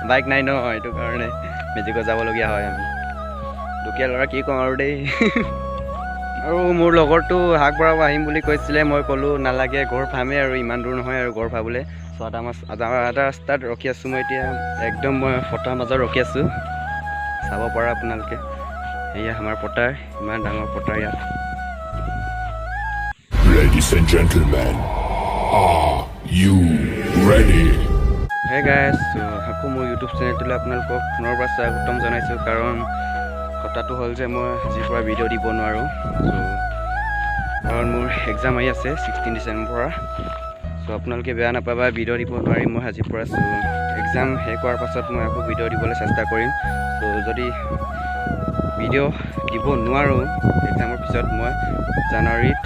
Bike নাই ন, সেইটো কাৰণে মেজিকত যাবলগীয়া হয়। আমি দুখীয়া ল'ৰা, কি কওঁ আৰু দেই। আৰু মোৰ লগৰটো শাক বঢ়াব আহিম বুলি কৈছিলে, মই ক'লোঁ নালাগে, ঘৰ পামেই আৰু, ইমান দূৰ নহয় আৰু ঘৰ পাবলৈ। চ' আধা মাছ আধা আধা ৰাস্তাত ৰখি আছোঁ মই এতিয়া, একদম মই পথাৰ মাজত ৰখি আছোঁ, চাব পৰা আপোনালোকে। এয়া আমাৰ পথাৰ, ইমান ডাঙৰ পথাৰ ইয়াত। Ladies and gentlemen, are you ready? Hey guys, আকৌ মোৰ ইউটিউব চেনেলটোলৈ আপোনালোকক পুনৰবাৰ স্বাগতম জনাইছোঁ। কাৰণ কথাটো হ'ল যে মই আজিৰ পৰা ভিডিঅ' দিব নোৱাৰোঁ। চ' কাৰণ মোৰ এক্সাম আহি আছে 16 ডিচেম্বৰৰ পৰা। চ' আপোনালোকে বেয়া নাপাবা, ভিডিঅ' দিব নোৱাৰিম মই আজিৰ পৰা। চ' এক্সাম শেষ হোৱাৰ পাছত মই আকৌ ভিডিঅ' দিবলৈ চেষ্টা কৰিম। চ' যদি ভিডিঅ' দিব নোৱাৰোঁ এক্সামৰ পিছত, মই জানুৱাৰীত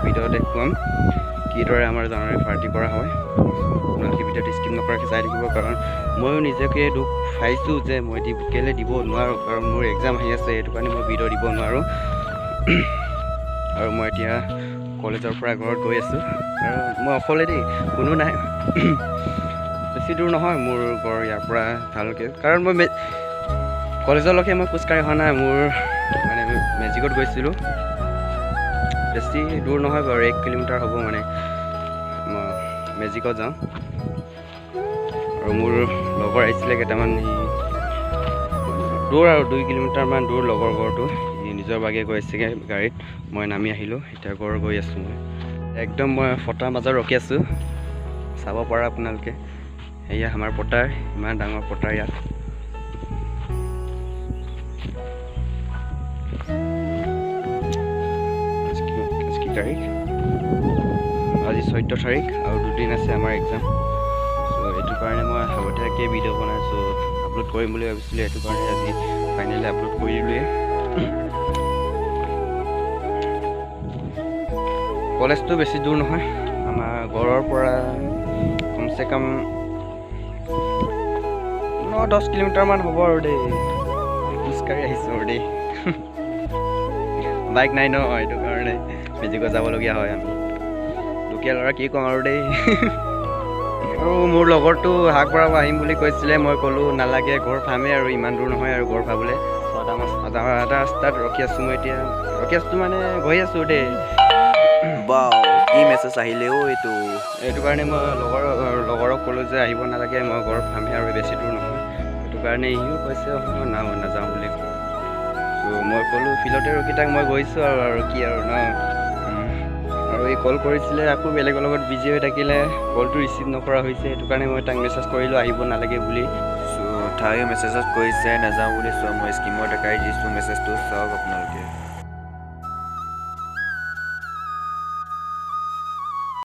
ভিডিঅ' দেখুৱাম কিদৰে আমাৰ জানুৱাৰী পাৰ্টি কৰা হয়। আপোনালোকে ভিডিঅ'টো স্কিপ নকৰাকৈ চাই থাকিব, কাৰণ ময়ো নিজকে দুখ পাইছোঁ যে মই দি কেলৈ দিব নোৱাৰোঁ, কাৰণ মোৰ এক্সাম আহি আছে, সেইটো কাৰণে মই ভিডিঅ' দিব নোৱাৰোঁ। আৰু মই এতিয়া কলেজৰ পৰা ঘৰত গৈ আছোঁ আৰু মই অকলে দেই, কোনো নাই। বেছি দূৰ নহয় মোৰ ঘৰ ইয়াৰ পৰা ভালকৈ, কাৰণ মই কলেজলৈকে মই খোজকাঢ়ি অহা নাই, মোৰ মানে মেজিকত গৈছিলোঁ। বেছি দূৰ নহয় বাৰু, 1 কিলোমিটাৰ হ'ব। মানে মই মেজিকত যাওঁ। আৰু মোৰ লগৰ আহিছিলে কেইটামান, সি দূৰ আৰু 2 কিলোমিটাৰমান দূৰ লগৰ ঘৰটো, সি নিজৰ বাগে গৈছেগৈ গাড়ীত, মই নামি আহিলোঁ। এতিয়া ঘৰ গৈ আছোঁ মই। একদম মই পথাৰ মাজত ৰখি আছোঁ, চাব পৰা আপোনালোকে। এয়া আমাৰ পথাৰ, ইমান ডাঙৰ পথাৰ ইয়াত। আজি কি তাৰিখ? আজি 14 তাৰিখ আৰু দুদিন আছে আমাৰ এক্সাম। চ' এইটো কাৰণে মই আগতীয়াকৈ ভিডিঅ' বনাইছোঁ, আপলোড কৰিম বুলি ভাবিছিলোঁ। সেইটো কাৰণে আজি ফাইনেলি আপলোড কৰি দিলোঁৱেই। কলেজটো বেছি দূৰ নহয়, আমাৰ ঘৰৰ পৰা কমচে কম 9-10 কিলোমিটাৰমান হ'ব আৰু দেই। খোজকাঢ়ি আহিছোঁ আৰু দেই। বাইক নাই ন, সেইটো কাৰণে মেজিকত যাবলগীয়া হয়। আমি দুখীয়া ল'ৰা, কি কওঁ আৰু দেই। আৰু মোৰ লগৰটো শাক বঢ়াব আহিম বুলি কৈছিলে, মই ক'লোঁ নালাগে, ঘৰ পামেই আৰু, ইমান দূৰ নহয় আৰু ঘৰ পাবলৈ। চ' আধা মাছ আধা আধা ৰাস্তাত ৰখি আছোঁ মই এতিয়া, ৰখি আছোঁ মানে গৈ আছোঁ দেই। বাও, কি মেছেজ আহিলে অ' এইটো! এইটো কাৰণে মই লগৰক ক'লোঁ যে আহিব নালাগে, মই ঘৰ পামেই আৰু, বেছি দূৰ নহয়। সেইটো কাৰণে সিও কৈছে অঁ না, নাযাওঁ বুলি। চ' মই ক'লোঁ ফিল্ডতে ৰখি থাক, মই গৈছোঁ আৰু কি আৰু ন। আৰু এই কল কৰিছিলে, আকৌ বেলেগৰ লগত বিজি হৈ থাকিলে, কলটো ৰিচিভ নকৰা হৈছে। সেইটো কাৰণে মই তাক মেছেজ কৰিলোঁ আহিব নালাগে বুলি। চ' তাইও মেছেজত কৈছে নাযাওঁ বুলি। চ' মই স্ক্ৰীণত দেখাই দিছোঁ মেছেজটো, চাওক আপোনালোকে।